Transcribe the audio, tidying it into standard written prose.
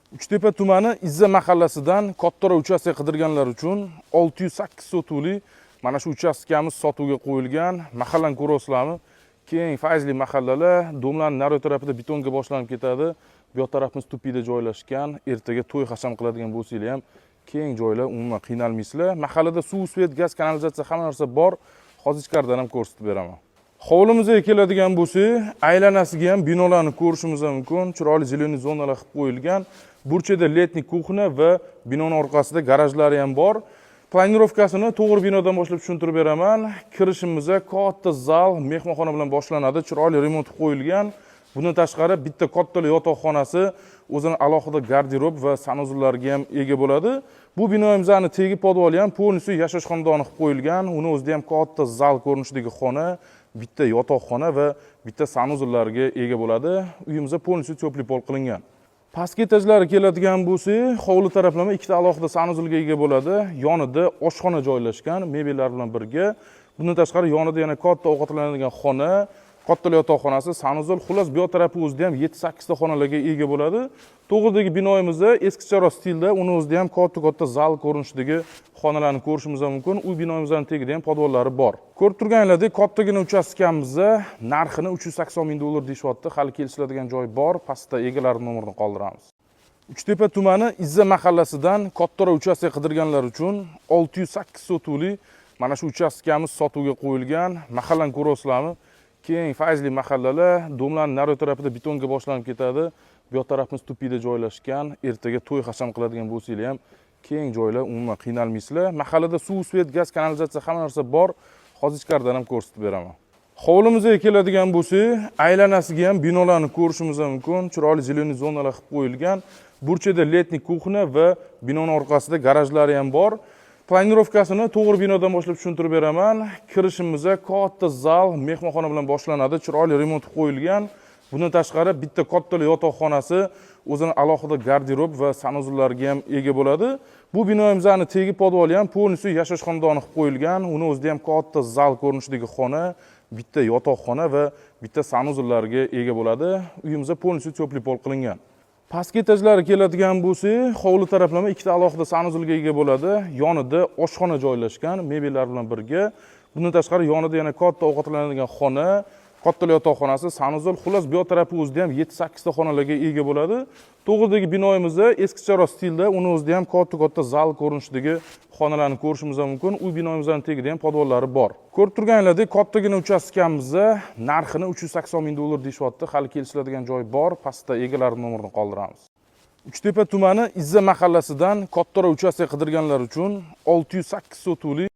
Uchtepa tumani, Izza mahallasidan kattaroq uchastka qidirganlar uchun 608 sotuvli mana shu uchastkamiz sotuvga qo'yilgan. Mahallani ko'ryapsizlarmi? Keng, fayzli mahallalar, дом larni naryoq tarafida betonga boshlanib ketadi. Bu yoq tarafimiz тупик da joylashgan. Ertaga to'y hasham qiladigan bo'lsanglar ham, keng joylar, umuman qiynalmaysizlar. Mahallada suv, свет, gaz, kanalizatsiya, hamma narsa bor. Hozir ichkaridan ham ko'rsatib beraman. Hovlimizga keladigan bo'lsak, aylanasiga ham binolarni ko'rishimiz mumkin. Chiroyli зеленый zonalar qilib qo'yilgan. Burchada летний кухня va binoni orqasida garajlari ham bor. Планировка sini to'g'ri binodan boshlab tushuntirib beraman. Kirishimizda katta zal, mehmonxona bilan boshlanadi. Chiroyli remont qilib qo'yilgan. Bundan tashqari bitta katta yotoqxonasi, o'zini alohida garderob va санузел lariga ham ega bo'ladi. Bu binomizni tegi podvali ham полностью yashash xonadoni qilib qo'yilgan. Uni o'zida ham katta zal ko'rinishidagi xona, bitta yotoqxona va bitta санузел lariga ega bo'ladi. Uyimizda полностью тёплый пол qilingan. Pastki etajlari keladigan bo'lsak, hovli taraflama ikkita alohida санузел ga ega bo'ladi. Yonida oshxona joylashgan, mebellar bilan birga. Bundan tashqari yonida yana katta ovqatlanadigan xona, katta yotoqxonasi, санузел, xullas, bu yoq tarafi o'zida ham 7-8 ta xonalarga ega bo'ladi. To'g'ridagi binoyimizda eskicharoq stilda, uni o'zida ham katta-katta zal ko'rinishidagi xonalarni ko'rishimiz mumkin. U binoyimizning tagida ham podvallari bor. Ko'rib turganlaringdek, kattagina uchastkamizda narxini 380 ming dollar deyishyapti. Hali kelishiladigan joy bor. Pastda egalari nomerini qoldiramiz. Uchtepa tumani, Izza mahallasidan kattaroq uchastka qidirganlar uchun 608 sotuvli mana shu uchastkamiz sotuvga qo'yilgan. Mahallani ko'ryapsizlarmi? Keng, fayzli mahallalar, дом larni naryoq tarafida betonga boshlanib ketadi. Bu yoq tarafimiz тупик da joylashgan. Ertaga to'y hasham qiladigan bo'lsanglar ham, keng joylar, umuman qiynalmaysizlar. Mahallada suv, свет, gaz, kanalizatsiya, hamma narsa bor. Hozir ichkaridan ham ko'rsatib beraman. Hovlimizga keladigan bo'lsak, aylanasiga ham binolarni ko'rishimiz mumkin. Chiroyli зеленый zonalar qilib qo'yilgan. Burchada летний кухня va binoni orqasida garajlari ham bor. Планировка sini to'g'ri binodan boshlab tushuntirib beraman. Kirishimizda katta zal, mehmonxona bilan boshlanadi. Chiroyli remont qilib qo'yilgan. Bundan tashqari bitta katta yotoqxonasi, o'zini alohida garderob va санузел lariga ham ega bo'ladi. Bu binomizni tegi podvali ham полностью yashash xonadoni qilib qo'yilgan. Uni o'zida ham katta zal ko'rinishidagi xona, bitta yotoqxona va bitta санузел lariga ega bo'ladi. Uyimizda полностью тёплый пол qilingan. Pastki etajlari keladigan bo'lsak, hovli taraflama ikkita alohida санузел ga ega bo'ladi. Yonida oshxona joylashgan, mebellar bilan birga. Bundan tashqari yonida yana katta ovqatlanadigan xona, katta yotoqxonasi, санузел, xullas, bu yoq tarafi o'zida ham 7-8 ta xonalarga ega bo'ladi. To'g'ridagi binoyimizda eskicharoq stilda, uni o'zida ham katta-katta zal ko'rinishidagi xonalarni ko'rishimiz mumkin. U binoyimizning tagida ham podvallari bor. Ko'rib turganlaringdek, kattagina uchastkamizda narxini 380 ming dollar deyishyapti. Hali kelishiladigan joy bor. Pastda egalari nomerini qoldiramiz. Uchtepa tumani, Izza mahallasidan kattaroq uchastka qidirganlar uchun 608 sotuvli